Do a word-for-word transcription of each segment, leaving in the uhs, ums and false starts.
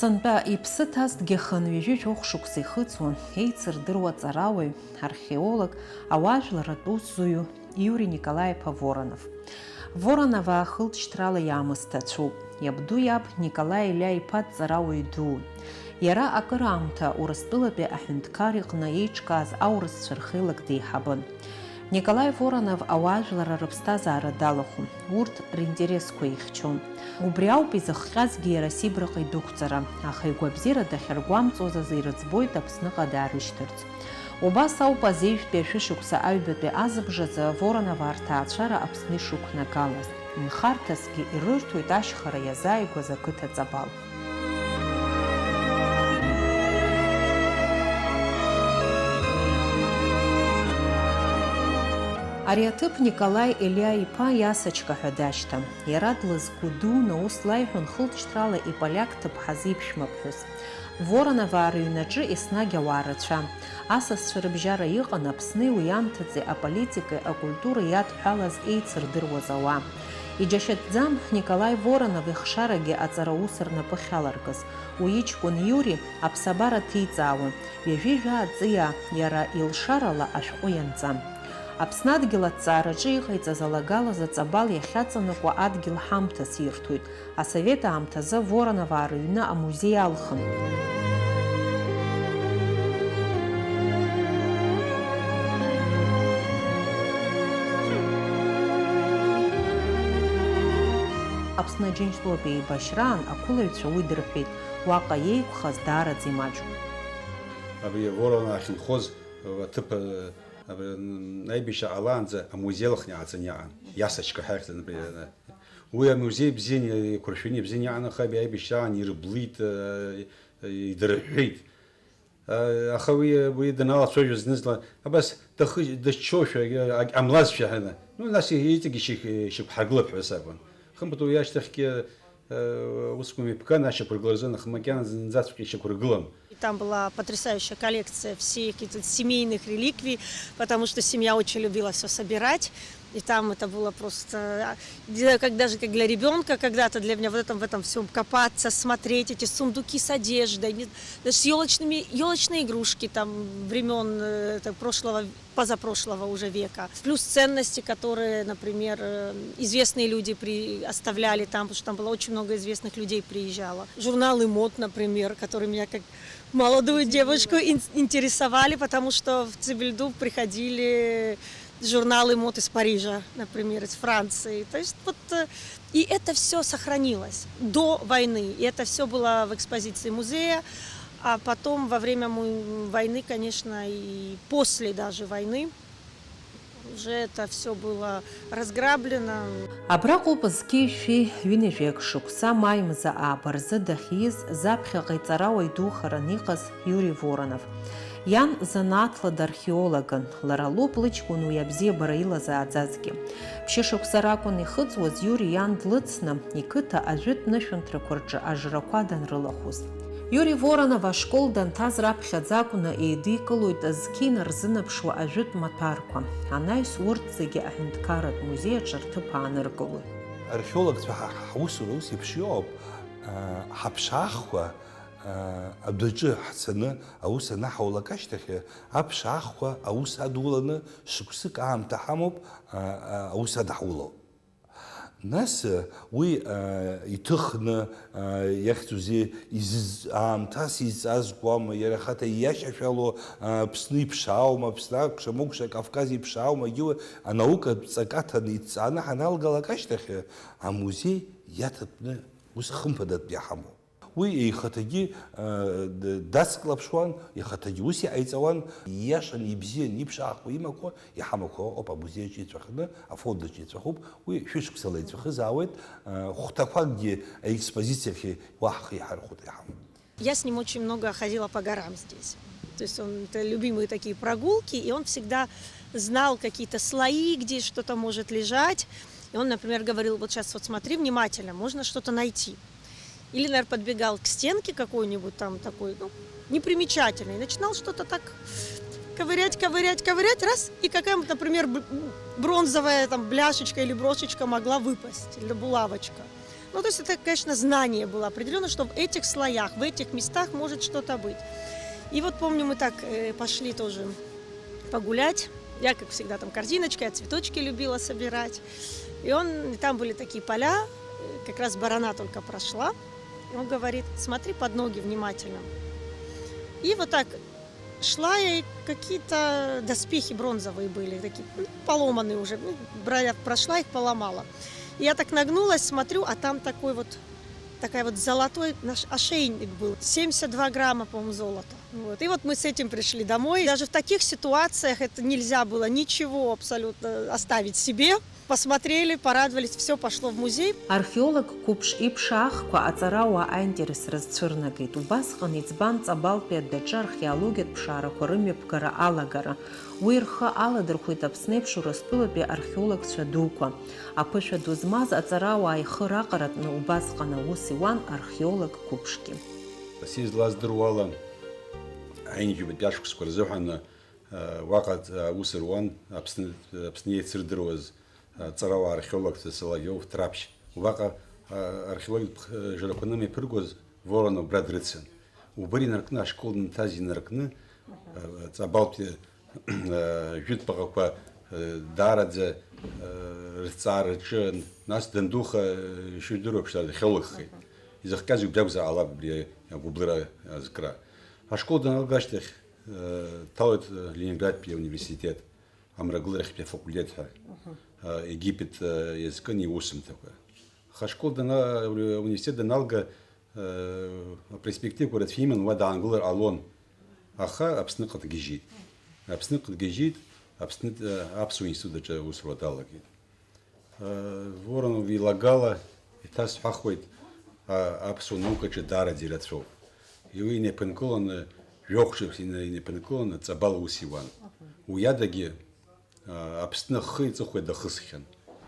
Сынтәа иԥсы ҭазҭгьы хынҩажәи жәохә шықәса ихыҵуан еицырдыруа ҵарауаҩ, археолог, ауаажәларратә усзуҩу Иури Николаи-иԥа Воронов. Воронов аахылҵшьҭрала иаамысҭацәоуп. Иабду иаб Николаи Елиа-иԥа дҵарауаҩ дуун. Иара акыраамҭа Урыстәылатәи аҳәынҭқар иҟны еиҿкааз аурысцәа рхеилак деиҳабын. Николаи Воронов ауаажәларра рыԥсҭазаара далахәын, урҭ ринтересқәа ихьчон. Убри ауп изыхҟьазгьы иара Сибраҟа идәықәҵара, аха игәабзиара дахьаргәамҵуаз азы ирыӡбоит Аԥсныҟа даарышьҭырц. Убас ауп азеижәтәи ашәышықәса аҩбатәи азыбжазы Воронов арҭаацәара Аԥсны ишықәнагалаз. Нхарҭасгьы ирырҭоит ашьхара иазааигәаз ақыҭа Ҵабал. Ари аҭыԥ Николаи Елиа-иԥа Иасочка ҳәа дашьҭан. Иара длызку дуун, аус лаиҳәон хылҵшьҭрала иполиак ҭыԥҳазы иԥшәмаԥҳәыс. Вороноваа рыҩнаҿы еснагь ауаа рацәан. Асасцәа рыбжьара иҟан Аԥсни уи анҭыҵи аполитикеи акультуреи иадҳәалаз еицырдыруаз ауаа. Иџьашьатәӡам Николаи Воронов ихшарагьы аҵараус рнапы ахьаларкыз. Уи иҷкәын Иури аԥсабара ҭиҵаауан, ҩажәи жәаа ҵиаа, иара илшарала ашәҟәы ианҵан. Аԥсны адгьыл аҭҵаараҿы иҟаиҵаз алагала заҵабал иахьаҵанакуа адгьыл ҳамҭас ирҭоит. Асовет аамҭазы Вороноваа рыҩны амузеи алхын. Аԥсны Аџьынџьтәылатә еибашьраан ақәылаҩцәа уи дырҳәеит, уаҟа иеиқәхаз даараӡа имаҷуп. Абри Воронов ахьынхоз аҭыԥ, абри аибашьра ҟалаанӡа амузеи алхны иааҵаны иаан, Иасочка ҳәа иахьӡын абри. Уи амузеи бзианы иқәыршәаны, ибзианы иаанхеит, аибашьраан ирыблит, э, идырҳәҳәеит. Э, аха уи, уи даналацәажәоз зны-зынла, абас дахы-, дыччошәа, э, ак-, ҟамлазшәа ҳәа, ну, нас иҵегь ишьақә-, ишьақәҳаргылап ҳәа сакәын. Хымԥада уи ашьҭахьгьы, э, усқәа мҩаԥган ашьақәыргыларазы, аха макьана зынӡаҵәҟьа ишьақәыргылам. И там была потрясающая коллекция всех этих семейных реликвий, потому что семья очень любила всё собирать. И там это было просто, а, для, как, даже как для ребёнка когда-то, для меня вот этом, в этом всём копаться, смотреть эти сундуки с одеждой, не, с ёлочными, ёлочные игрушки там времён, э, это, прошлого, позапрошлого уже века. Плюс ценности, которые, например, э, известные люди при-, оставляли там, потому что там было очень много известных людей приезжало. Журналы мод, например, которые меня как молодую девушку ин-, интересовали, потому что в Цивильду приходили журналы мод из Парижа, например, из Франции. То есть вот, э, и это всё сохранилось до войны. И это всё было в экспозиции музея. А потом, во время му-, войны, конечно, и после даже войны, уже это всё было разграблено. Абраҟоуп зқьи жәшәи ҩынҩажәи акы шықәса маи мза ааба рзы дахьиз, заԥхьаҟа иҵарауаҩ духаран иҟаз Иури Воронов. Иан занааҭла дархеологын, лара лоуп лыҷкәын уи абзиабара илазааӡазгьы. Ԥшьышықәса ракәын ихыҵуаз Иури иан длыцны, иқыҭа ажәытә нышәынҭрақәа рҿы ажрақәа данрылахәыз. Иури Воронов ашкол данҭаз раԥхьаӡа акәны еидикылоит зқьи нарзынаԥшуа ажәытә маҭәарқәа. Анаҩс урҭ зегьы аҳәынҭқарратә музеи аҿы рҭыԥ ааныркылоит. Археологцәа ҳа-, ҳусура ус еиԥш иоуп, аа, ҳаԥшаахқәа, аа, адәаҿы ҳцаны аус анаҳаулак ашьҭахь, аԥшаахқәа аус адуланы шықәсык аамҭа ҳамоуп, аа, аус адаҳуло. Нас, уи, а, иҭыхны, а, иахьӡузеи, изыз-, аамҭас изҵазкуама, иара ихаҭа ииашьашәало, а, Аԥсны иԥшааума, Аԥсны акәша-мыкәша, Кавказ иԥшааума, егьиуеи анаукатә ҵак аҭаны идҵааны ҳаналгалак ашьҭахь, амузеи иаҭатәны ус хымԥадатәны иҳамоуп. Уи ихаҭагьы, э, д-, дацклаԥшуан, ихаҭагьы ус иҟаиҵауан, ииашан, ибзиан, иԥшаахқәа имақәа, иҳамақәа ыҟоуп амузеи аҿы иҵәахны, афонд аҿы иҵәахуп, уи шәышықәсала иҵәахызаауеит, э, хәҭақәакгьы аекспозициахь уаҳа иҳархәоит, иҳамоуп. Я с ним очень много ходила по горам здесь. То есть он, это любимые такие прогулки, и он всегда знал какие-то слои, где что-то может лежать. И он, например, говорил: «Вот щас вот смотри внимательно, можно что-то найти». Или, наверное, подбегал к стенке какой-нибудь там такой, ну, непримечательной, и начинал что-то так ковырять, ковырять, ковырять, раз, и какая-нибудь, например, б-, бронзовая там бляшечка или брошечка могла выпасть, или булавочка. Ну, то есть это, конечно, знание было определённо, что в этих слоях, в этих местах может что-то быть. И вот помню, мы так, э, пошли тоже погулять. Я, как всегда, там корзиночкой, я цветочки любила собирать. И он, и там были такие поля, э, как раз барана только прошла. И он говорит: «Смотри под ноги внимательно». И вот так шла я, и какие-то доспехи бронзовые были, такие, ну, поломанные уже. Ну, бра-, я прошла, их поломала. И я так нагнулась, смотрю, а там такой вот, такая вот золотой наш ошейник был. Семьдесят два грамма, по-моему, золота. Вот. И вот мы с этим пришли домой. Даже в таких ситуациях это нельзя было ничего абсолютно оставить себе. Посмотрели, порадовались, всё пошло в музей. Археолог қәыԥш иԥшаахқәа аҵарауаа аинтерес рызцәырнагеит. Убасҟан иӡбан Ҵабалтәи адаҿы археологиатә ԥшаарақәа рымҩаԥгара алагара. Уи рхы аладырхәит Аԥсны еиԥш Урыстәылатәи археологцәа дуқәа. Аԥышәа ду змаз аҵарауаа ихы раҟаратәны убасҟан аус иуан археолог қәыԥшгьы. Са излаздыруа ала, аҩажәатәи ашықәсқәа рзыҳәан, э, уаҟа, э, аус руан Аԥсны, Аԥсны еицырдыруаз, э, ҵарауаа археологцәа Соловиов, Ҭраԥшь. Уаҟа, э, археологиатә ԥх-, э, жәрақәа анымҩаԥыргоз, Воронов убра дрыцын. Убри инаркны ашкол данҭаз инаркны, э, Ҵабалтәи, э, жәытә баҟақәа, э, даараӡа, э, рызҵаара рҿын. Нас дандуха, э, ишыжәдыруа, ԥшӡа археологхеит. Изыхҟьаз убри акәзар ҟалап, убри агәыблыра азкра. Ашкол даналга ашьҭахь, э, дҭалоит, э, Ленинградтәи ауниверситет, амрагыларахьтәи афакультет ҳәа. Э, Египет, э, иазкын иусумҭақәа. Аха ашкол дана-, ауниверситет даналга, э, аперспективақәа рацәа иман, уа даангылар ҟалон. Аха Аԥсныҟа дгьежьит. Аԥсныҟа дгьежьит, Аԥснытә, э, аԥсуа институт аҿы аусура далагеит. Э, Воронов илагала иҭасҳәахуеит, а, аԥсуа наукаҿы даараӡа ирацәоуп. Уи инеиԥынкыланы, жәохә шықәса ина-, инеиԥынкыланы Ҵабал аус иуан. Уи адагьы, а, Аԥсны ахы иҵыхәа дахысхьан.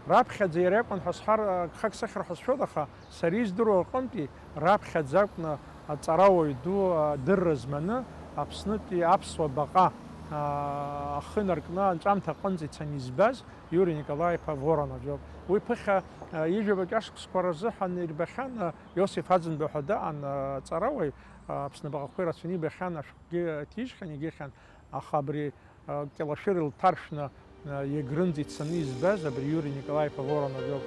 Раԥхьаӡа иара иакәын ҳәа сҳәар, гхак сыхьыр ҳәа сшәоит, аха сара издыруа рҟынтәи раԥхьаӡа акәны аҵарауаҩ ду адырра зманы Аԥснытәи аԥсуа баҟа, а, ахы инаркны анҵәамҭа аҟынӡа ицаны избаз Иури Николаи-иԥа Воронов иоуп. Уи ԥыхьа, а, ҩажәа баҿ ашықәсқәа рзыҳәан ирбахьан, а, Иосиф Аӡынба ҳәа даан, а, ҵарауаҩ, а, Аԥсны баҟақәа ирацәаны ибахьан, ашәҟәгьы ҭижьхьан, игьыхьан, аха абри, а, Кьалашәыр илҭаршәны, а, Егрынӡа ицаны избаз абри Иури Николаи-иԥа Воронов иоуп.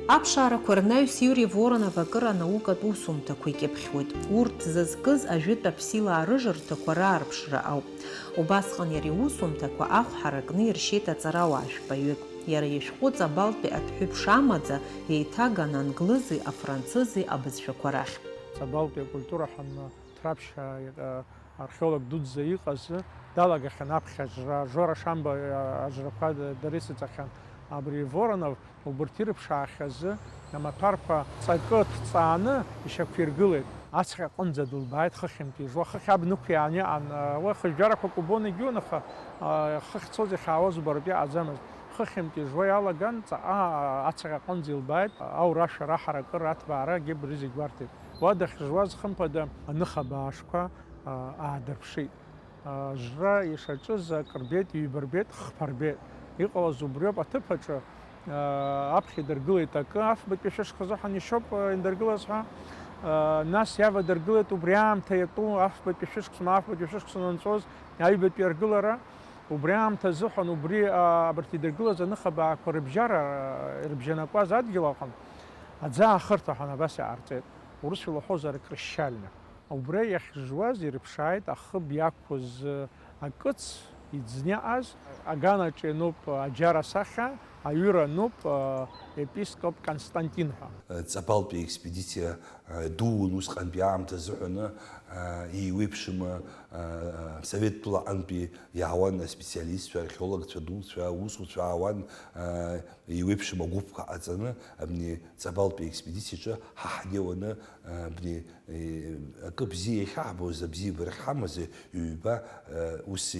Аԥшаарақәа рнаҩс Иури Воронов акыр анаукатә усумҭақәа икьыԥхьуеит. Урҭ зызкыз ажәытә аԥсилаа рыжырҭақәа раарԥшра ауп. Убасҟан иара иусумҭақәа ахә ҳаракны иршьеит аҵарауаа жәпаҩык. Иара ишәҟәы Ҵабалтәи адәҳәыԥш амаӡа еиҭаган англызи афранцызи абызшәақәа рахь. Ҵабалтәи акультура ҳәа Ҭраԥшь, а, археолог дуӡӡа иҟаз, далагахьан аԥхьа ажра, Жора Шамба, а, ажрақәа д-, дара исыҵахьан. Абри Воронов убырҭ ирыԥшаахьаз амаҭәарқәа ҵакы ҭҵааны ишьақәиргылеит. Ацҟьа аҟынӡа дылбааит хыхьынтә ижуа, хыхь аб нықәиааны иҟан, уа хыжәжәарақәак убон егьиун, аха, а, хыхь цоз иахьаауаз убаратәы иҟаӡамызт. Хыхьынтә ижуа иалаган, ҵаҟа ацҟьа аҟынӡа илбааит, аура ашәара ҳаракыра, аҭбаарагьы абри зегь гәарҭеит. Уа дахьжуаз, хымԥада, аныха баашқәа, а, аадырԥшит. А, жра ишаҿыз акы рбеит, ҩба рбеит, хԥа рбеит. Иҟалаз убриоуп, аҭыԥ аҿы, а, аԥхьа идыргылеит акы, афбатәи шәышықәса азыҳәан ишьоуп, а, идыргылаз ҳәа. А, нас иавадыргылеит убри аамҭа иатәу афбатәи шәышықәса, ма афбатәи шәышықәса анынҵәоз аҩбатәи аргылара. Убри аамҭа азыҳәан убри, а, абарҭ идыргылаз аныхабаақәа рыбжьара, а, ирыбжьанакуаз адгьыл аҟны аӡы аахырҭа ҳәа абас иҟарҵеит. Урысшәа илаҳәозар, крыщальня. Убра иахьжуаз ирыԥшааит ахыб иақәыз, э, акыц иӡны иҟаз, аганаҿ иануп аџьар асахьа, аҩыра ануп, э, епископ Константин ҳәа. Ҵабалтәи аекспедициа, э, дуун усҟантәи аамҭа азыҳәаны, э, еиуеиԥшым, э, Совет тәылаҟынтәи иаауан аспециалистцәа, археологцәа дуцәа, аусуцәа аауан, э, еиуеиԥшым агәыԥқәа ҟаҵаны, абни Ҵабалтәи аекспедициаҿы ҳа ҳнеиуаны, э, абни Акы бзиа иахьаҳбоз, абзиабара ахьҳамаз ҩба, ус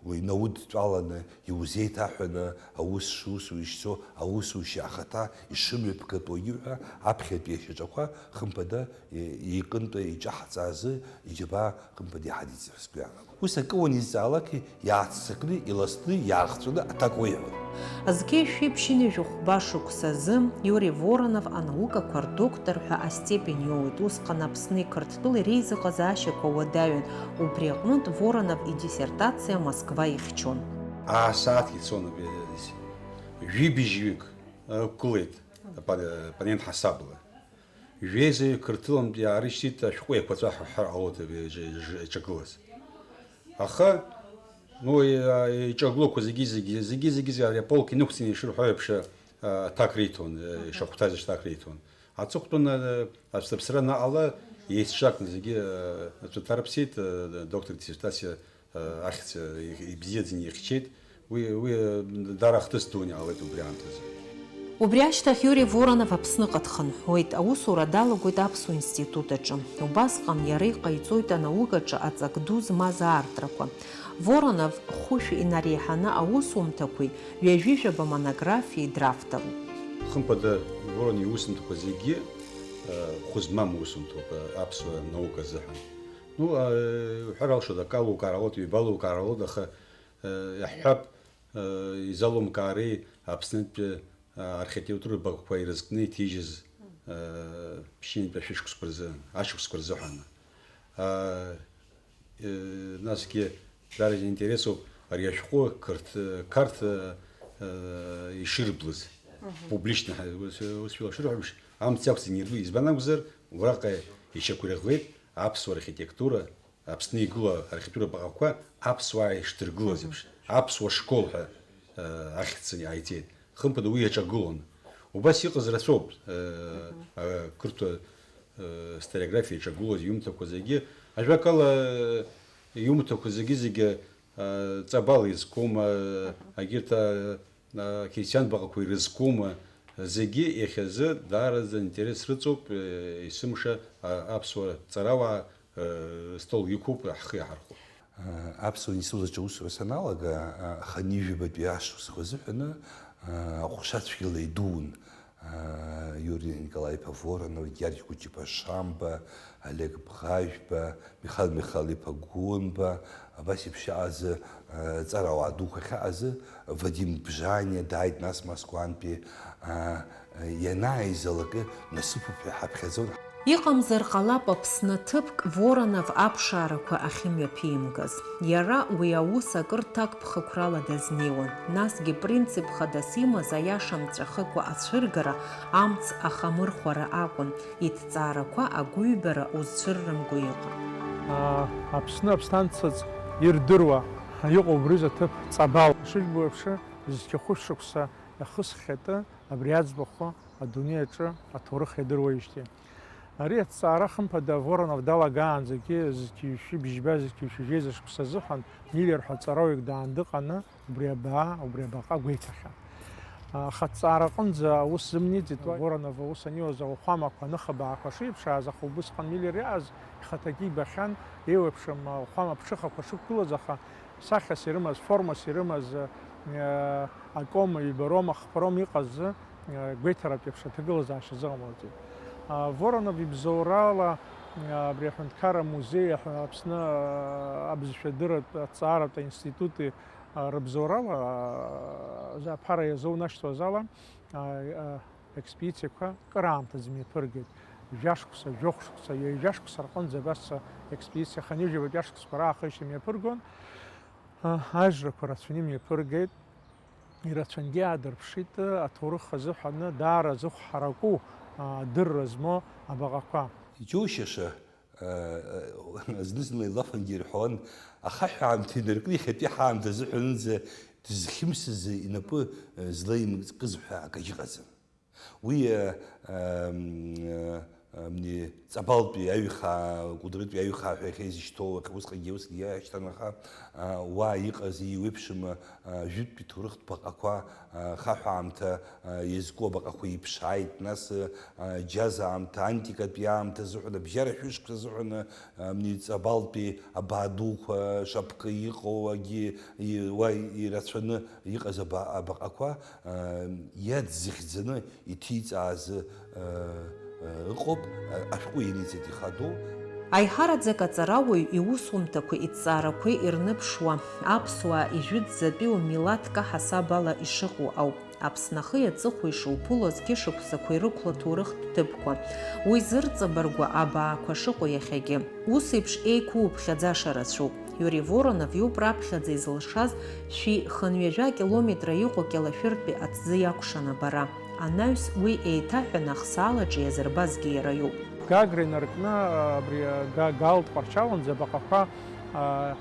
уи наудтәаланы иузеиҭаҳәаны аус шусу ишцо, аусушьа ахаҭа ишымҩаԥгатәуагьы ҳәа аԥхьатәи ашьаҿақәа, хымԥада, е-, еикынтәа иҿаҳҵаазы иџьабаа, хымԥада, иҳадиҵар сгәы иаанагоит. Ус акы уанизҵаалак, иааццакны, иласны, иаахҵәаны аҭак уеиҳәон. Зқьи жәшәи ԥшьынҩажәи хәба шықәса азы Иури Воронов анаукақәа рдоктор ҳәа астепень иоуеит. Усҟан Аԥсни Қырҭтәылеи реизыҟазаашьақәа уадаҩын. Убри аҟнытә Воронов идиссертациа Москва ихьчон. Аасааҭ ицон абри жәибжьҩык, ықәгылеит апо-, аппонент ҳасабла. Жәеизаҩ Қырҭтәылантәи иаарышьҭит ашәҟәы еиқәаҵәа ҳәа ҳәа ҟалоит абри аҿ-, аҿ-, аҿагылаз. Аха, ну, и-, а, иҿагылақәа зегьы, зегьы, зегьы, зегьы, зегьы ари аполк инықәҵаны ишырҳәо еиԥш, а, аҭак риҭон, а, ишахәҭаз аҭак риҭон. Аҵыхәтәаны, а, асҭаԥсра анаҟала, еицҿакны зегьы, а, аҵәа ҭарыԥсеит, а, доктор диссертациа ахьӡ ибзиаӡаны ихьчеит, уи, уи даара ахҭыс дуны иҟалеит убри аамҭазы. Убри ашьҭахь Иури Воронов Аԥсныҟа дхынҳәуеит, аусура далагоит Аԥсуа институт аҿы. Убасҟан иара иҟаиҵоит анаукаҿы аҵак ду змаз аартрақәа. Воронов хәышә инареиҳаны аусумҭақәеи ҩажәижәаба монографиеи дравторуп. Хымԥада, Воронов иусумҭақәа зегьы, э, хәы змам усумҭоуп, э, аԥсуа наука азыҳәан. Ну, а, уҳәар алшоит, акы алукаар ҟалоит, ҩба алукаар ҟалоит, аха, э, иаҳҳәап, э, изалумкаари Аԥснытәи, а, архитектуратә баҟақәа ирызкны иҭижьыз, э, ԥшьынтә ашәышықәсқәа рзы, ашықәсқәа рзыҳәан. А, э, насгьы, дара интересуп ари ашәҟәы Қарҭ-, Қарҭ, э, э, ишырблыз. Мгм. Публично, ҳа-, ус, ус шәылашырҳәа, амц иақәҵаны ирбо, избан акәзар, ураҟа ишьақәирӷәӷәеит аԥсуа архитектура, Аԥсны игылоу архитектура баҟақәа аԥсуаа ишдыргылаз еиԥш, аԥсуа школ ҳәа, э, ахьӡ иааиҵеит. Хымԥада, уи иаҿагылон. Убас иҟаз рацәоуп, э, ақырҭуа, э, историографиа иаҿагылоз иҩымҭақәа зегьы. Ажәакала, иҩымҭақәа зегьы-зегьы, э, ҵабал изкума, егьырҭ, э, ақьристиан баҟақәа ирызкума, зегьы иахьазы даараӡа интерес рыҵоуп, э, есымша, а, аԥсуа ҵарауаа, э, стол иқәуп, ҳхы иаҳархәоуп. Аԥсуа институт аҿы аусура саналага, а, хынҩажәабатәи ашықәсқәа азыҳәаны, а, аҟәша цәгьала идуун, а, Иури Николаи-иԥа Воронов, Георги Кучиԥа Шамба, Олег Бӷажәба, Михаил Михаил-иԥа Гәынба, абас еиԥш иҟаз, а, ҵарауаа дуқәа ахьыҟаз, Вадим Бжаниа дааит, нас Москвантәи, а, ианааизалак насыԥуп ҳәа ҳаԥхьаӡон. Иҟамзар ҟалап Аԥсны ҭыԥк Воронов аԥшаарақәа ахьымҩаԥимгаз. Иара уи аус акыр ҭакԥхықәрала дазнеиуан, насгьы принцип хадас имаз аиаша мҵәахыкәа ацәыргара, амц ахамырхәара акәын, иҭҵаарақәа агәыҩбара узцәыррымго иҟан. А, Аԥсны аԥсҭанцаҵ ирдыруа иҟоуп убри рзы аҭыԥ ҵабал. Ишыжәбо еиԥш, зқьы хәышә шықәса иахысхьеит абри аӡбахә адунеи аҿы аҭоурых иадыруеижьҭеи. Ари аҭҵаара, хымԥада, Воронов далагаанӡагьы зқьи жәшәи бжьба, зқьи жәшәи жәеиза шықәса азыҳәан Миллер ҳәа ҵарауаҩык даан дыҟаны, убри абаа, убри абаҟа гәеиҭахьан. Аха аҭҵаара аҟынӡа аус зымниӡеит. Воронов аус аниуаз ауахәамақәа, аныхабаақәа шеиԥшааз, аха убысҟан Миллер иааз ихаҭагьы ибахьан, еиуеиԥшым ауахәама ԥҽыхақәа шықәгылаз, аха сахьас ирымаз, формас ирымаз, э, аком, ҩбаром, ахԥаром иҟаз, э, гәеиҭаратә еиԥш аҭагылазаашьа зыҟамлаӡеит. А, Воронов ибзоурала, э, абри аҳәынҭқарра музеи, аҳ-, Аԥсны, э, абызшәа дырратә аҭҵааратә аинститути, э, рыбзоурала, э, аԥара иазоунашьҭуаз ала, э, э, Аекспедициақәа кыраамҭаӡа мҩаԥыргеит. Жәашықәса, жәохә шықәса, ҩажәа шықәса рҟынӡа абас аекспедициа хынҩажәи жәабатәи ашықәсқәа раахеишьа мҩаԥыргон. Ажрақәа рацәаны имҩаԥыргеит, ирацәангьы аадырԥшит, аҭоурых азыҳәаны даара зыхә ҳараку адырра змоу абаҟақәа. Иџьоушьаша, зны-зынла илафангьы ирҳәон, ахаҳә аамҭа инаркны иахьатәи ҳаамҭа азыҳәанынӡа дызхьымсыз, инапы злаимкыз ҳәа акагьы ыҟаӡам. Уи, э, эм, э, Амни Ҵабалтәи аҩхаа, Кәыдрытәи аҩхаа ҳәа иахьа изышьҭоу, усҟангьы усгьы иашьҭан, аха, а, уа иҟаз еиуеиԥшым, а, жәытәтәи ҭоурыхтә баҟақәа, а, хаҳә аамҭа, а, иазку абаҟақәа иԥшааит, нас, а, џьаз аамҭа, антикатәи аамҭа азыҳәан, абжьара шәышықәса азыҳәан, а, амни Ҵабалтәи абаа дуқәа, шапкы иҟоу агьи, и-, уа ирацәаны иҟаз аба-, абаҟақәа, а, иаӡзыхьӡаны иҭиҵааз, а, а, ыҟоуп, а, ашәҟәы ианиҵеит ихадоу. Аиҳараӡак аҵарауаҩ иусумҭақәеи иҭҵаарақәеи ирныԥшуа, аԥсуаа ижәытәӡатәиу милаҭк аҳасаб ала ишыҟоу ауп. Аԥсны ахи аҵыхәеи шуԥыло азқьышықәсақәа ирықәло аҭоурыхтә ҭыԥқәа, уи зырҵабыргуа абаақәа шыҟоу иахьагьы. Ус еиԥш еиқәуԥхьаӡаша рацәоуп. Иури Воронов иоуп раԥхьаӡа изылшаз шәи хынҩажәа километра иҟоу Кьалашәыртәи аҭӡы иакәшан абара. Анаҩс уи еиҭаҳәаны ахсаалаҿы иазырбазгьы иара иоуп. Гагра инаркны, абри Га-, Галтә Тҟәарчалынӡа абаҟақәа, а,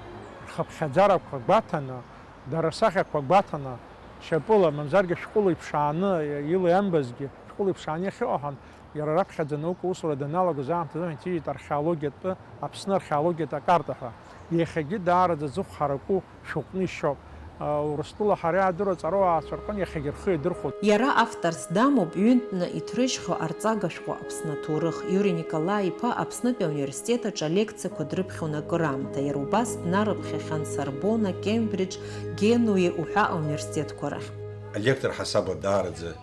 рхыԥхьаӡарақәа гәаҭаны, дара рсахьақәа гәаҭаны, шьапыла, мамзаргьы шәҟәыла иԥшааны, ила иамбазгьы шәҟәыла иԥшааны иахьыҟоу ҳәа, иара раԥхьаӡа анаука усура даналагоз аамҭазы иҭижьит археологиатәы, Аԥсны археологиатә акарта ҳәа. Иахьагьы даараӡа аӡыхә ҳараку шәҟәны ишьоуп. Урыстәыла ҳара иаадыруа аҵарауаацәа рҟны иахьагьы рхы иадырхәоит. Иара авторс дамоуп ҩынтәны иҭрыжьхьоу арҵага шәҟәы Аԥсны аҭоурых. Иури Николаи-иԥа Аԥснытәи ауниверситет аҿы алекциақәа дрыԥхьон акыраамҭа, иара убас днарыԥхьахьан Сорбонна, Кембридж, Генуе уҳәа ауниверситетқәа рахь. Алектор ҳасабла даараӡа,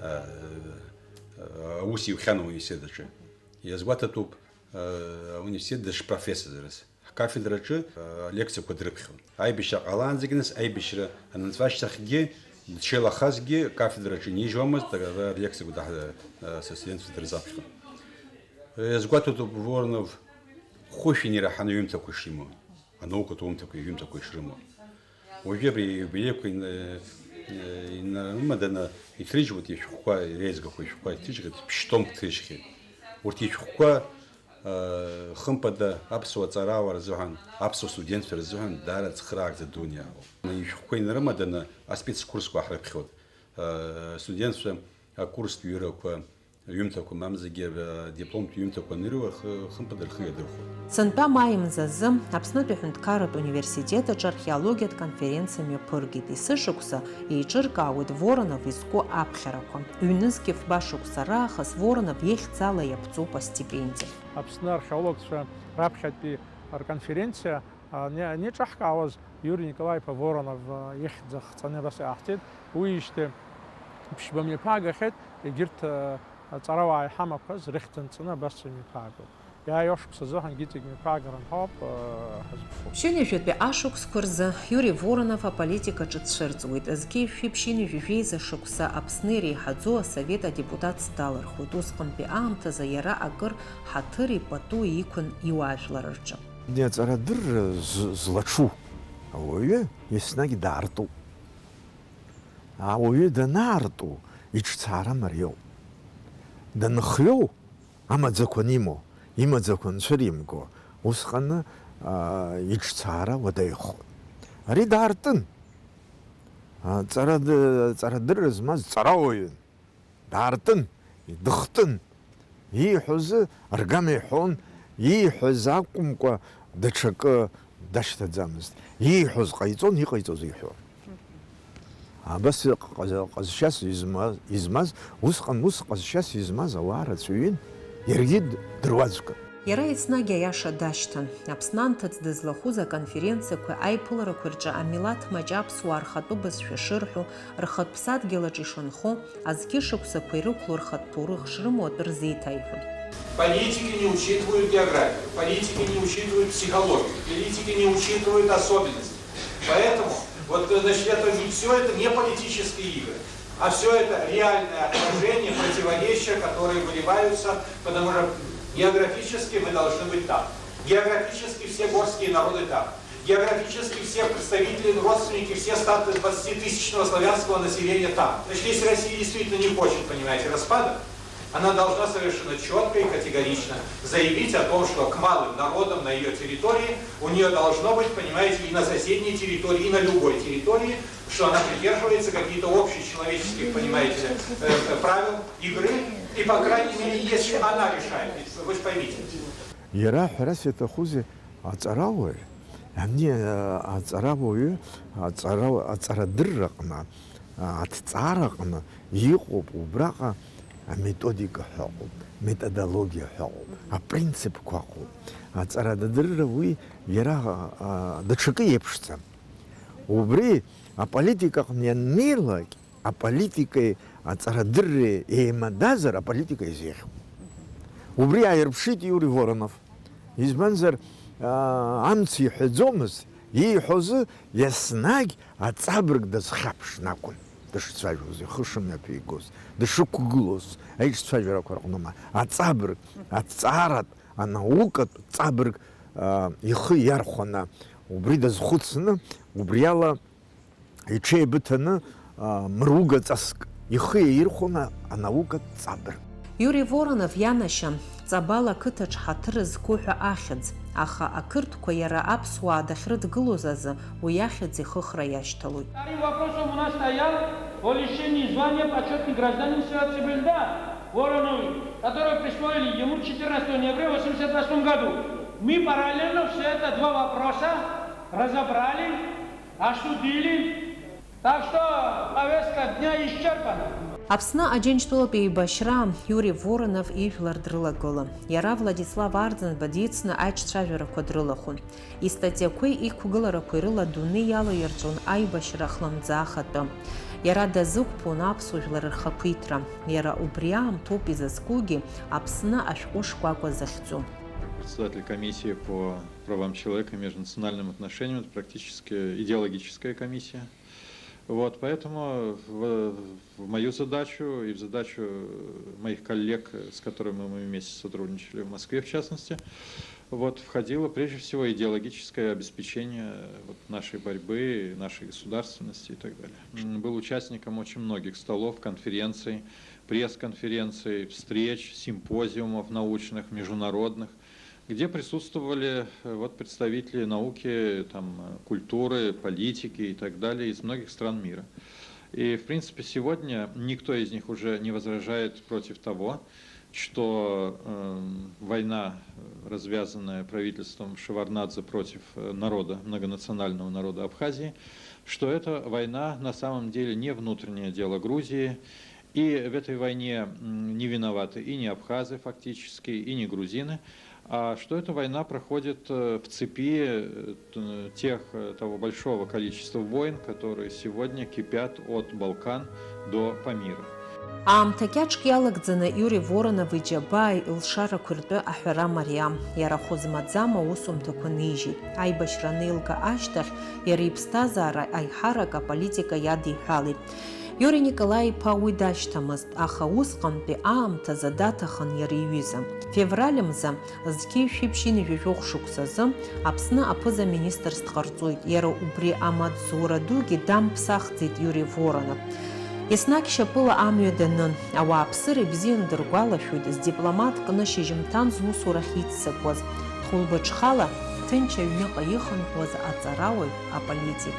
а, а, аус иухьан ауниверситет аҿы. Иазгәаҭатәуп, а, ауниверситет дышпрофессорыз. Ҳкафедраҿы, а, алекциақәа дрыԥхьон. Аибашьра ҟалаанӡагьы, нас аибашьра анынҵәа ашьҭахьгьы, дшеилахазгьы, акафедраҿы инижьуамызт, ара алекциақәа даҳ-, а, са студентцәа дырзаԥхьон. Иазгәаҭатәуп Воронов хәышә инеираҳаны ҩымҭақәа шимоу, анаукатә ҩымҭақәа, ҩымҭақәа ишрымоу. Уажәы абри аиубилеиқәа ин-, инарымаданы иҭрыжьуеит ишәҟәқәа, иреизгақәа ишәҟәқәа иҭрыжьхьеит, ԥшь-томк ҭрыжьхьеит. Урҭ ишәҟәқәа, э, хымԥада аԥсуа ҵарауаа рзыҳәан, аԥсуа студентцәа рзыҳәан даара цхыраагӡа дуны иаауп. Ишәҟәқәа инарымаданы аспецкурсқәа ҳрыԥхьоит. Э, студентцәа акурстә ҩырақәа, ҩымҭақәа мамзаргьы, э, дипломтә ҩымҭақәа анырҩуа, рхы, хымԥада рхы иадырхәоит. Сынтәа маи мзазы Аԥснытәи аҳәынҭқарратә университет аҿы археологиатә конференциа мҩаԥыргеит. Есышықәса еиҿыркаауеит Воронов изку аԥхьарақәа. Ҩнызқьи фба шықәса раахыс Воронов ихьӡала иаԥҵоуп астипендиа. Аԥсны археологцәа раԥхьатәи рконференциа ани-, аниҿаҳкаауаз, Иури Николаи-иԥа Воронов, а, ихьӡ ахҵаны абас иҟаҳҵеит. Уиижьҭеи ԥшьба мҩаԥаагахьеит, егьырҭ, а, аҵарауаа иҳамақәаз рыхьӡ анҵаны абас мҩаԥаагоуп. Иааиуа шықәс азыҳәангьы иҵегь мҩаԥаагара анҳауп, а, ҳазԥшу. Ԥшьынҩажәатәи ашықәсқәа рзы Иури Воронов аполитикаҿы дцәырҵуеит. Зқьи жәшәи ԥшьынҩажәи жәеиза шықәса Аԥсны иреиҳаӡоу асовет адепутатс далырхуеит. Усҟантәи аамҭазы иара акыр ҳаҭыри патуи иқәын иуаажәлар рҿы. Аҵарадырра з-, злаҽу ауаҩы еснагь даартуп. Ауаҩы данаарту иҿцаара мариоуп. Данхиоу амаӡақәа анимоу, имаӡақәа анцәыримго, усҟаны, аа, иҿцаара уадаҩхоит. Ари даартын. Аа, ҵара д-, ҵарадырра змаз ҵарауаҩын. Даартын, дыхтын. Ииҳәозы аргама иҳәон, ииҳәаз акәымкәа даҽакы дашьҭаӡамызт. Ииҳәоз ҟаиҵон, иҟаиҵоз иҳәон. Абас ҟаз-, ҟазшьас изма-, измаз, усҟан ус ҟазшьас измаз ауаа рацәаҩын, иаргьы д-, дыруаӡәкын. Иара еснагь аиаша дашьҭан. Аԥсны анҭыҵ дызлахәыз аконференциақәеи аиԥыларақәеи рҿы амилаҭ маҷ аԥсуаа рхатәы бызшәа шырҳәо, рхатә ԥсадгьыл аҿы ишынхо, азқьышықәсақәа ирықәло рхатә ҭоурых шрымоу атәы рзеиҭаиҳәон. Политики не учитывают географию, политики не учитывают психологию, политики не учитывают особенности. Поэтому вот, значит, это не, всё это не политические игры, а всё это реальное отражение противоречия, которые выливаются, потому что географически мы должны быть там. Географически все горские народы там. Географически все представители, родственники, все статы двадцатитысячного славянского населения там. Значит, если Россия действительно не хочет, понимаете, распада, она должна совершенно чётко и категорично заявить о том, что к малым народам на её территории у неё должно быть, понимаете, и на соседней территории, и на любой территории, что она придерживается каких-то общечеловеческих, понимаете, э, э, правил игры. И, по крайней мере, если она решает, вы же поймите. Иара ҳәарас иаҭахузеи, аҵарауаҩ, ани, аҵарауаҩы, аҵара-, аҵарадырраҟны, аҭҵаараҟны иҟоуп убраҟа аметодика ҳәа ыҟоуп, методологиа ҳәа ыҟоуп, апринципқәа ыҟоуп. Аҵарадырра уи иара, а, даҽакы иеиԥшӡам. Убри аполитика аҟны ианнеилак, аполитикеи аҵарадырреи еимадазар, аполитика изеиӷьуп. Убри ааирԥшит Иури Воронов. Избанзар, аа, амц иҳәаӡомызт, ииҳәозы еснагь аҵабырг дазхьаԥшны акәын дышцәажәоз, ихы шымҩаԥигоз, дышықәгылоз, аиҿцәажәарақәа рҟныма, аҵабырг, аҭҵааратә, анаукатә ҵабырг, аа, ихы иархәаны, убри дазхәыцны, убриала иҽеибыҭаны, а, мыругаҵаск ихы иаирхәон анаукатә ҵабырг. Иури Воронов ианашьа Ҵабал ақыҭаҿ ҳаҭыр зқәу ҳәа ахьӡ, аха ақырҭқәа иара аԥсуаа дахьрыдгылоз азы уи ахьӡ ихыхра иашьҭалоит. Вторым вопросом у нас стоял о лишении звания почётный гражданин Севастополя Воронов, который присвоили ему четырнадцатого ноября восемьдесят восьмом году. Мы параллельно все это два вопроса разобрали. Осудили. Так что повестка дня исчерпана. Аԥсны Аџьынџьтәылатә еибашьра Иури Воронов ижәлар дрылагылан. Иара Владислав Арӡынба дицны аиҿцәажәарақәа дрылахәын. Истатиақәеи иқәгыларақәеи рыла адунеи иалаирҵәон аибашьра хлымӡаах атәы. Иара дазықәԥон аԥсуа жәлар рхақәиҭра. Иара убри аамҭоуп изызкугьы Аԥсны ашәҟәы шкәакәа захьӡу. Председатель комиссии по правам человека и межнациональным отношениям, это практически идеологическая комиссия. Вот, поэтому в, в мою задачу и в задачу моих коллег, с которыми мы вместе сотрудничали в Москве, в частности, вот, входило прежде всего идеологическое обеспечение вот нашей борьбы, нашей государственности и так далее. М, был участником очень многих столов, конференций, пресс-конференций, встреч, симпозиумов научных, международных, где присутствовали, э, вот, представители науки, там, э, культуры, политики и так далее из многих стран мира. И, в принципе, сегодня никто из них уже не возражает против того, что, эм, война, э, развязанная правительством Шеварднадзе против, э, народа, многонационального народа Абхазии, что эта война на самом деле не внутреннее дело Грузии, и в этой войне, м, не виноваты и не абхазы фактически, и не грузины, а что эта война проходит, э, в цепи, э, т-, тех, э, того большого количества войн, которые сегодня кипят от Балкан до Памира. Аамҭа кьаҿк иалагӡаны Иури Воронов иџьабааи лшарақәеи ртәы аҳәара мариам, иара хәы змаӡам аусумҭақәа нижьит. Аибашьра анеилга ашьҭахь иара иԥсҭазаара аиҳарак аполитика иадиҳәалеит. Иури Николаи-иԥа уи дашьҭамызт, аха усҟантәи аамҭазы даҭахын иара иҩыза. Февраль мза, зқьи жәшәи ԥшьынҩажәи жәохә шықәсазы, Аԥсны аԥыза-министрс дҟарҵоит, иара убри амаҵзура дугьы дамԥсахӡеит Иури Воронов. Еснагь шьапыла амҩа данын, ауааԥсыра ибзианы дыргәалашәоит, здипломат кны шьыжьымҭан зусурахь иццакуаз, хәылбыҽхала ҭынч аҩныҟа ихынҳәуаз аҵарауаҩ, аполитик.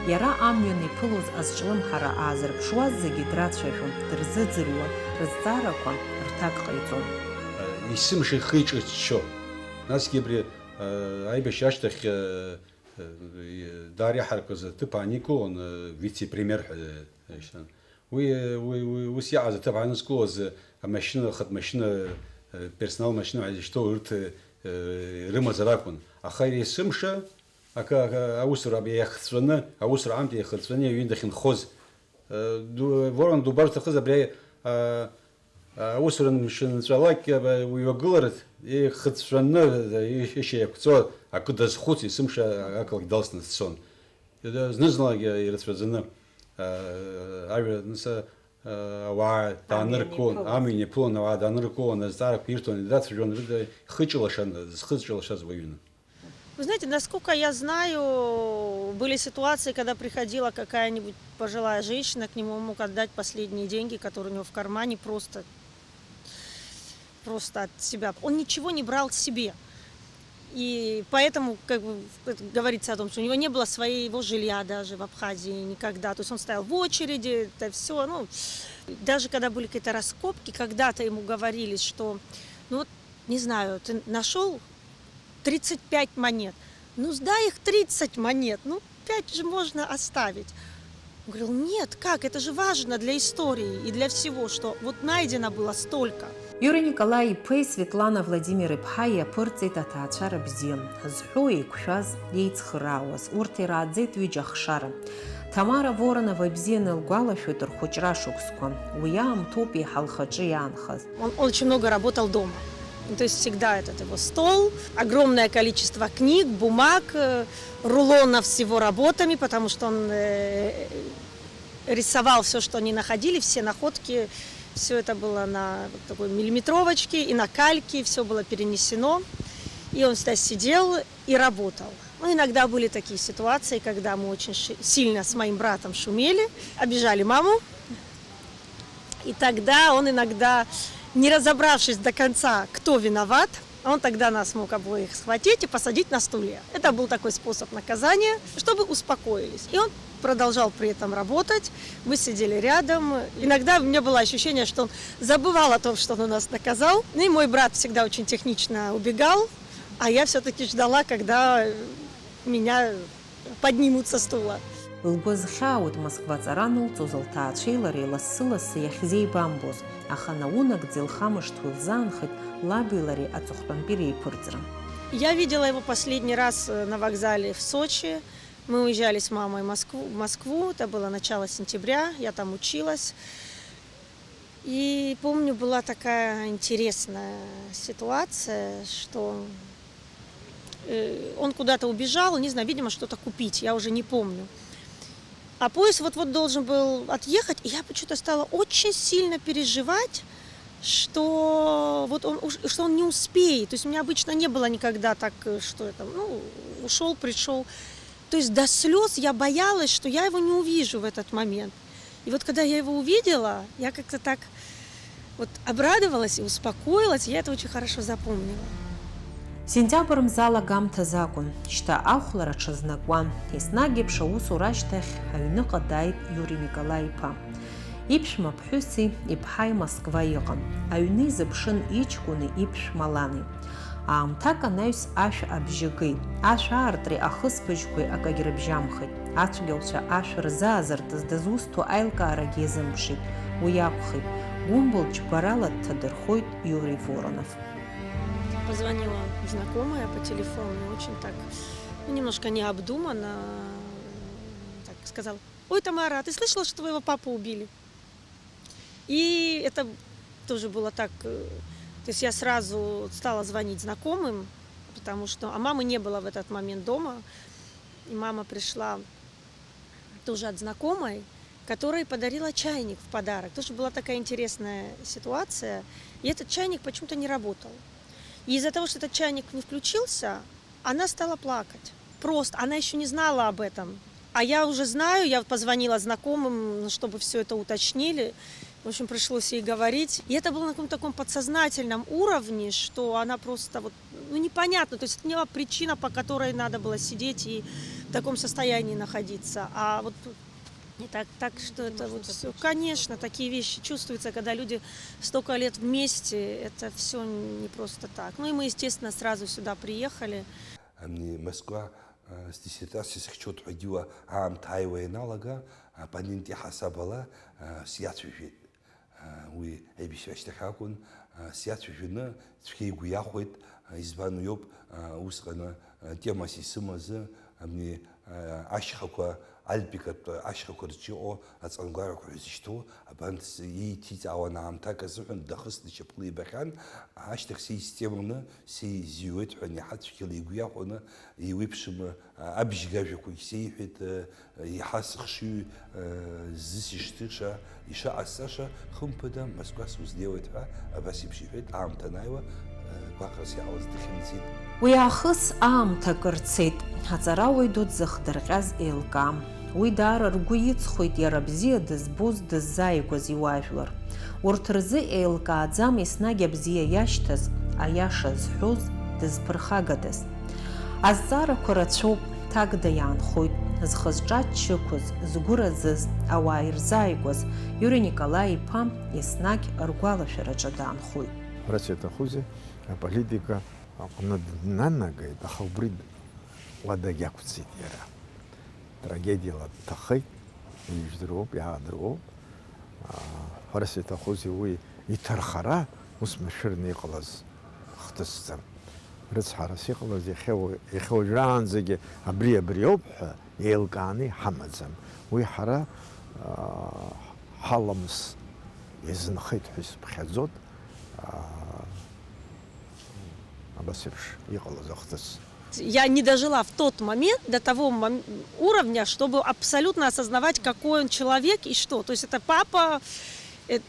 Иара амҩан иԥылоз азҿлымҳара аазырԥшуаз зегьы драцәажәон, дырзыӡырҩуан, рызҵаарақәа рҭак ҟаиҵон. Есымша ихы-иҿы ччо. Насгьы абри, э, аибашьра ашьҭахь, э, э, даара иҳаракыз аҭыԥ ааникылон, э, вице-премиер ҳәа, э, ишьҭан. Уи, уи, уи ус иҟаз аҭыԥ аанызкылоз, амашьына, ахатә машьына, персонал машьына ҳәа изышьҭоу урҭ, э, рымазар акәын. Аха иара есымша акы, акы, аусура иахҵәаны, аусура аамҭа иахырҵәаны аҩны дахьынхоз, э, ду-, Ворон дубар уҭахыз абри, а, аусура мшынҵәалак, а, уҩагыларц ихыҵәҵәаны, э, ишьа иақәҵо акы дазхәыц, есымша ақалақь далсны дцон. Зны-зынлагьы ирацәаӡаны, аа, ажәа, нас, аа, ауаа дааныркылон, амҩан иаԥылон, ауаа дааныркылон, азҵаарақәа ирҭон, идрацәажәон, рыда ихы ҿылашан, зхы зҿылашаз уаҩын. Вы знаете, насколько я знаю, были ситуации, когда приходила какая-нибудь пожилая женщина, к нему мог отдать последние деньги, которые у него в кармане, просто, просто от себя. Он ничего не брал себе. И поэтому, как бы, это говорится о том, что у него не было своего жилья даже в Абхазии никогда. То есть он стоял в очереди, это всё, ну, Даже когда были какие-то раскопки, когда-то ему говорили, что, ну вот, не знаю, ты нашел тридцать пять монет. Ну, сдай их тридцать монет, ну, пять же можно оставить. Он говорил: нет, как, это же важно для истории и для всего, что вот найдено было столько. Иури Николаи-иԥеи Светлана Владимир-иԥҳаи иаԥырҵеит аҭаацәара бзиа, зҳәо еиқәшәаз, еицхыраауаз. Урҭ ирааӡеит ҩыџьа ахшара. Тамара Воронова ибзианы лгәалашәоит рхәыҷра шықәсқәа. Уи аамҭоуп еиҳа лхаҿы иаанхаз. Он очень много работал дома. Ну, то есть всегда этот его стол, огромное количество книг, бумаг, э, рулонов с его работами, потому что он, э, рисовал всё, что они находили, все находки, всё это было на вот такой миллиметровочке и на кальке, всё было перенесено. И он всегда сидел и работал. Ну, иногда были такие ситуации, когда мы очень ши-, сильно с моим братом шумели, обижали маму. И тогда он иногда, не разобравшись до конца, кто виноват, он тогда нас мог обоих схватить и посадить на стулья. Это был такой способ наказания, чтобы успокоились. И он продолжал при этом работать. Мы сидели рядом. Иногда у меня было ощущение, что он забывал о том, что он нас наказал. Ну и мой брат всегда очень технично убегал, а я всё-таки ждала, когда меня поднимут со стула. Лгәы азхьаауеит Москва аҵара анылҵоз лҭаацәеи лареи лассы-лассы иахьзеибамбоз, аха наунагӡа илхамышҭуа илзаанхеит лаби лареи аҵыхәтәантәи реиԥырҵра. Я видела его последний раз, э, на вокзале в Сочи. Мы уезжали с мамой в Москву, в Москву. Это было начало сентября, я там училась. И помню, была такая интересная ситуация, что, э, он куда-то убежал, не знаю, видимо, что-то купить, я уже не помню. А поезд вот-вот должен был отъехать, и я почему-то стала очень сильно переживать, что вот он уж, что он не успеет. То есть у меня обычно не было никогда так, э, что это, ну, ушёл, пришёл. То есть до слёз я боялась, что я его не увижу в этот момент. И вот когда я его увидела, я как-то так вот обрадовалась и успокоилась, я это очень хорошо запомнила. Сентиабр мза алагамҭазы акәын, шьҭа ахәлара ҽазнакуан, еснагь еиԥш аусура ашьҭахь аҩныҟа дааит Иури Николаи-иԥа. Иԥшәма ԥҳәыси иԥҳаи Москва иҟан, аҩны изыԥшын иҷкәыни иԥшәма лани. Аамҭак анаҩс ашә абжьы геит, ашә аартреи ахысбыжьқәеи акагь рыбжьамхеит. Ацәгьауцәа ашә рзаазыртыз дызусҭоу аилкаарагьы иазымԥшит. Уи акәхеит, гәымбылџьбарала дҭадырхоит Иури Воронов. Позвонила знакомая по телефону, и очень так, ну, немножко необдуманно, так сказала: «Ой, Тамара, а ты слышала, что твоего папу убили?» И это тоже было так, э, то есть я сразу стала звонить знакомым, потому что, а мамы не было в этот момент дома, и мама пришла тоже от знакомой, которая подарила чайник в подарок. Тоже была такая интересная ситуация, и этот чайник почему-то не работал. И из-за того, что этот чайник не включился, она стала плакать. Просто, она ещё не знала об этом. А я уже знаю, я позвонила знакомым, ну, чтобы всё это уточнили. В общем, пришлось ей говорить. И это было на каком-то таком подсознательном уровне, что она просто вот, ну, непонятно. То есть это не была причина, по которой надо было сидеть и в таком состоянии находиться. А вот и так, так что это вот всё, конечно, такие вещи чувствуются, когда люди столько лет вместе, это всё не просто так. Ну и мы, естественно, сразу сюда приехали. Ани Москва, а, сдиссертациа сыхьчоит ҳәагьы уа аамҭа ааиуа ианалага, апонент иаҳасаб ала, а, сиацәажәеит. А, уи аибашьра ашьҭахь акәын, а, сиацәажәаны цәгьа игәы иахәеит, а, избан уиоуп, а, усҟан, а, темас исымаз, абни, а, ашьхақәа, альпикатә ашьхақәа рҿы иҟоу аҵангәарақәа ҳәа зышьҭоу, абанҭ с-, ииҭиҵаауан аамҭак азыҳәан, дахысны шьапыла ибахьан, ашьҭахь сеизҵемланы, сеизҩуеит ҳәа, иаҳа цәгьала игәы иахәаны, иуеиԥшым, а, абжьгажәақәагь сеиҳәеит, а, Иаҳа сыхшыҩ, э, зысышьҭыша, ишыҟасҵаша, хымԥада, Москва сузнеиуеит ҳәа абас еиԥш иҳәеит, аамҭа анааиуа, э, гәаҟрас иаауаз дыхьымӡеит. Уи аахыс аамҭа акыр цеит, аҵарауаҩ ду дзыхдырҟьаз еилкаам. Уи даара ргәы иҵхоит иара бзиа дызбоз, дыззааигәаз иуаажәлар. Урҭ рзы еилкааӡам еснагь абзиа иашьҭаз, аиаша зҳәоз, дызԥырхагадаз. Азҵаарақәа рацәоуп, ҭакда иаанхоит, зхы-зҿы аччақәаз, згәы раӡаз, ауаа ирзааигәаз Иури Николаи-иԥа еснагь ргәалашәараҿы даанхоит. Ҳәарас иаҭахузеи, аполитика аҟны днанагеит, аха убри уадагь ақәҵит иара. Трагедиала дҭахеит, ижәдыруоуп, иаадыруоуп. Ҳәарас иаҭахузеи, уи иҭархара ус машәырны иҟалаз хҭысӡам. Рыцҳарас иҟалаз иахьа уа-, иахьа уажәраанӡагьы абри, абриоуп ҳәа еилкааны иҳамаӡам. Уи ҳара, аа, ҳаламыс иазынхеит ҳәа исыԥхьаӡоит, аа, абас еиԥш иҟалаз ахҭыс. Я не дожила в тот момент до того мом- уровня, чтобы абсолютно осознавать, какой он человек и что. То есть это папа, э,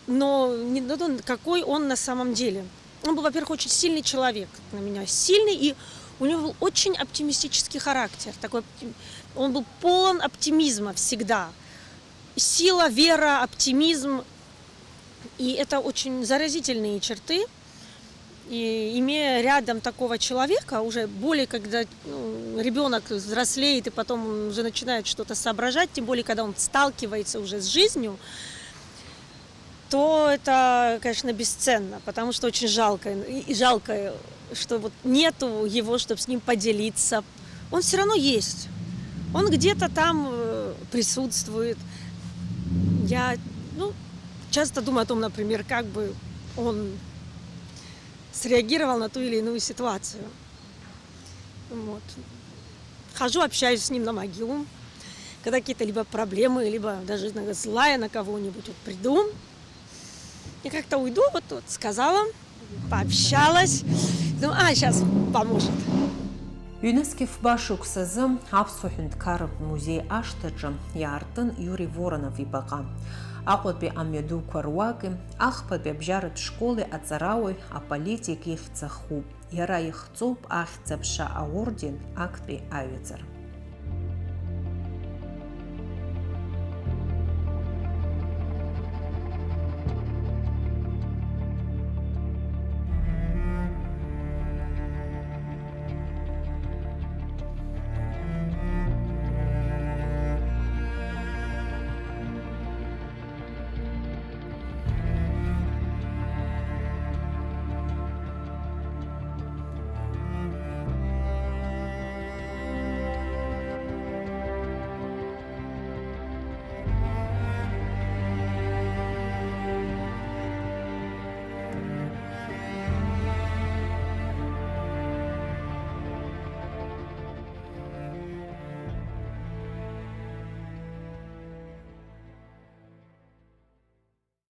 но не до того, какой он на самом деле. Он был, во-первых, очень сильный человек на меня. Сильный, и у него был очень оптимистический характер. Такой, оптим- он был полон оптимизма всегда. Сила, вера, оптимизм. И это очень заразительные черты. И имея рядом такого человека, уже более когда ну, ребенок взрослеет и потом он уже начинает что-то соображать, тем более когда он сталкивается уже с жизнью, то это, конечно, бесценно, потому что очень жалко, и жалко, что вот нету его, чтобы с ним поделиться. Он все равно есть. Он где-то там э, присутствует. Я ну, часто думаю о том, например, как бы он среагировал на ту или иную ситуацию. Вот. Хожу, общаюсь с ним на могилу. Когда какие-то либо проблемы, либо даже иногда злая на кого-нибудь вот приду, я как-то уйду, вот, вот сказала, пообщалась. Думаю, а, сейчас поможет. Ҩнызқь фба шықәсазы аԥсуа ҳәынҭқарратә музеи ашҭаҿы иаартын Иури Воронов ибаҟа. Аҟәатәи амҩадуқәа руаки, ахԥатәи абжьаратә школи аҵарауаҩ, аполитик ихьӡ ахуп. Иара ихҵоуп Ахьӡ-аԥша аорден актәи аҩаӡара.